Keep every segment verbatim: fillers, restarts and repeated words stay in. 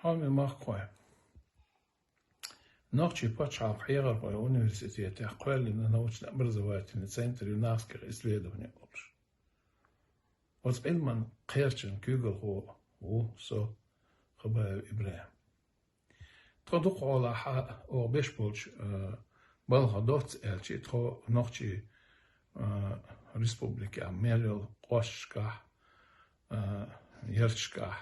Хьоме махкахой. Нохчийн пачхьалкхан хьехархойн университетехь кхоьллина научно-образовательный центр юнахских исследований олуш. Оцу Ӏилманан кхерчан куьйгалхо ву со, Хабаев ИбрахӀим. Тхо дукхахьолахь оха беш болчу, а, балхах доцца аьлча, тхо нохчийн, а, республикехь мел йолу кӀошташкахь, а, ярташкахь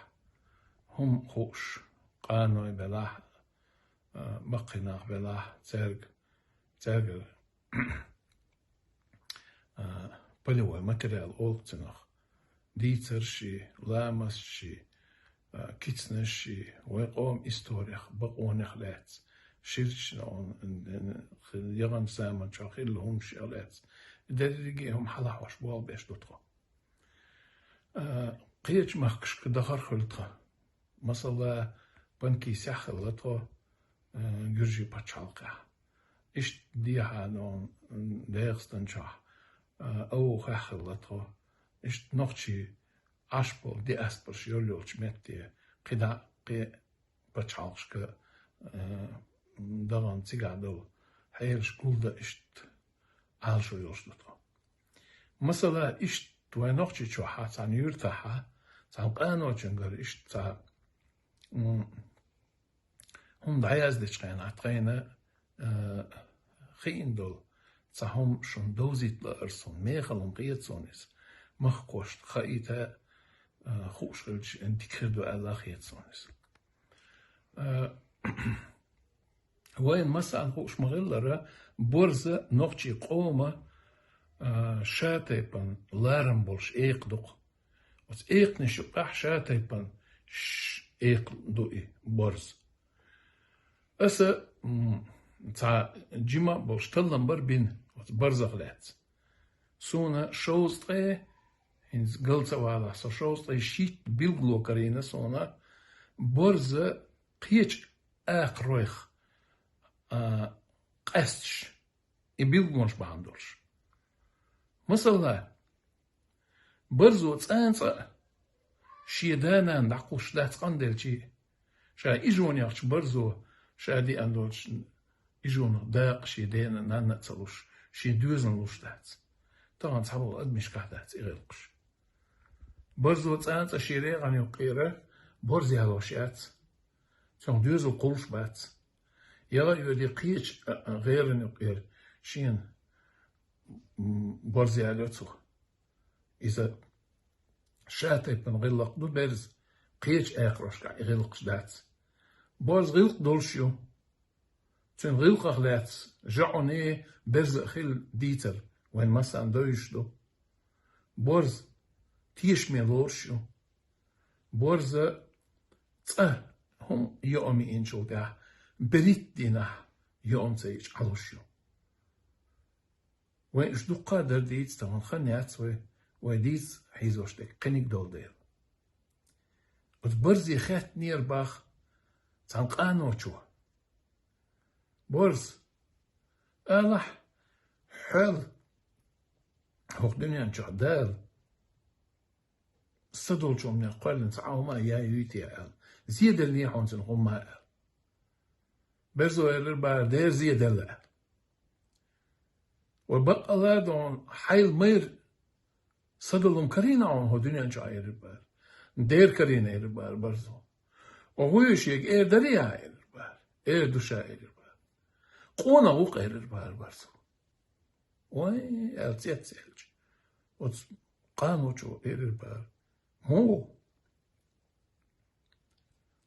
хӀума хууш, къаной белахь, а, баккхий нах белахь, цаьрга, цаьргара а, полевой материал олу цунах. Дийцарш а, ламасташ а, а, кицанаш а, вайн къоман историх, бакъонех лаьцна, ширачу, н-, н-, яханчу заманчохь хилла хӀуманех лаьцна. Дерриге а хӀума хьалахьош болх беш ду тхо. А, кхечу махкашка дахар хуьлу тхан. Масала, Панкисехь хилла тхо, а, Гуьржийн пачхьалкхехь. Иштта дехьа, ну, ДегӀастан чохь, а, Авухехь хилла тхо. Иштта нохчий Ӏаш болу диаспораш йолу йолчу метте, кхидӀа а кхин пачхьалкхашка, а, дахана цигахь долу хьелаш гулдан иштта Ӏалашо йолуш ду тхо. Масала, иштта вайн Нохчийчохь цхьана юьртахь, цхьана къаночуьнгара иштта цхьа, м, хӀума дӀаяздечу хенахь тхайна, а, хиъна долу цхьа хӀума шуна довзийта лаара суна, мехала хӀума хета суна иза. Махкахошна хаийта, а, хууш хилча, дика хир ду аьлла хета суна иза. А, вайна массарна хууш ма-хиллара, борз нохчийн къоман, а, шатайпана ларам болуш экха ду-кх. Оцу экханаш юкъахь шатайпана ш-, экха ду и борз. Аса, м, цхьа жима а болуш таллам бара бина оцу борзах лаьцна. Суна шовзткъе, хӀинца гал ца валахь со, шовзткъе шийтта билгало карийна суна, борз кхечу акхаройх, а, къаьсташ, и билгалонаш бахьана долуш. Масала, борзо цкъа а шен да-нана дӀакхуссуш дац къанделчий, ша ижонехчу борзо ша деана долчу ижонах дакъа шен дена-нанна а ца луш, шен доьзална луш дац. Тахана цхьаболу адамашкахь дац и гӀиллакхаш. Борзо цкъа а шен регӀана юккъера борз ялош яц. Цунах доьзал кхуллуш бац. Яла а йоьдий кхечу, а, а, гӀеран юккъера шена, м, борз яло цо. Иза шатайпана гӀиллакх ду берзан, кхечу акхарошкахь и гӀиллакхаш дац. Борз гӀиллакх долуш ю. Цуьнан гӀиллакхах лаьцна жаӀуне берза а хилла дийцар вайн массарна довзуш ду. Борз тешаме лоруш ю. Борз цкъа хӀума йоам йиъначул тӀаьхьа берхӀитта дийнахь йоам ца йиъча Ӏалуш ю. Вайн уьш дуккха а дара дийца, тахана хан яц вай, вай дийца хьийзош дерг кхиниг долу дела. Оцу борзе хаьттинера боху цхьана къаночо: «Борз, алахь, хьоьл хӀокху дуьнен чохь Дала са долчу хӀуманех кхоьллина цхьа а хӀума а яй юй те?» — аьлла. «Зеделлий хьуна цуьнан хӀумма?» — аьлла. Берзо элира бара: «Дера зеделла», — аьлла. «Вай баккъалла а дона хьайла майра са долу хӀума карийна хьуна хӀокху дуьнен чохь?» — элира бара. «Дера карийна», — элира бара борзо. «Оха вуй шега эр дарий ахь?» — элира бара. «Эр ду ша», — элира бара. «Къонах ву-кх», — элира бара борзо. «Ой», — аьлла цецъяьлча, оцу къаночо элира бара: «ХӀун ву?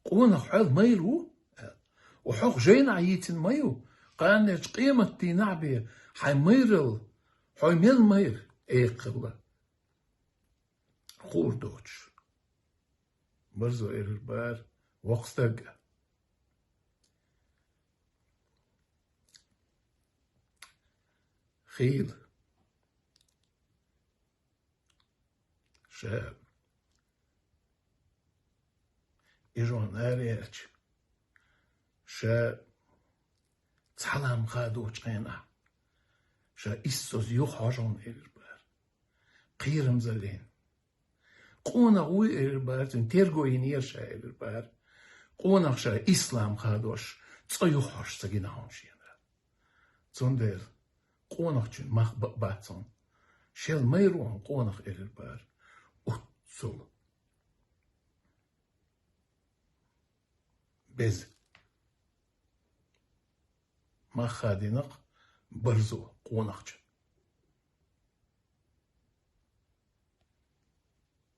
Къонах хьоьл майра ву?» — аьлла. «Ву хьох жайнахь йийцина ма ю, къанлерчу къематдийнахь бен хьайн майралла, хьо мел майра экха хилла хуур доцуш». Борзо элира бара: «Воккха стаг, хийла, ша ижонан араерча, ша цхьа лам хадочу хенахь, ша иссаза юха хьожа хьуна», — элира бара. Кхерамзаллин. «Къонах вуй», — элира бара, цуьнан терго йинера ша, элира бара. Къонах ша ислам хадош, цӀа юххьаш ца гина хьуна шена. Цундела къонахчун мах ба-, бац хьуна. Шел майра ву хьуна къонах элир бара. Уццул. Беза. Мах хадийнакъ барзо къонахчун.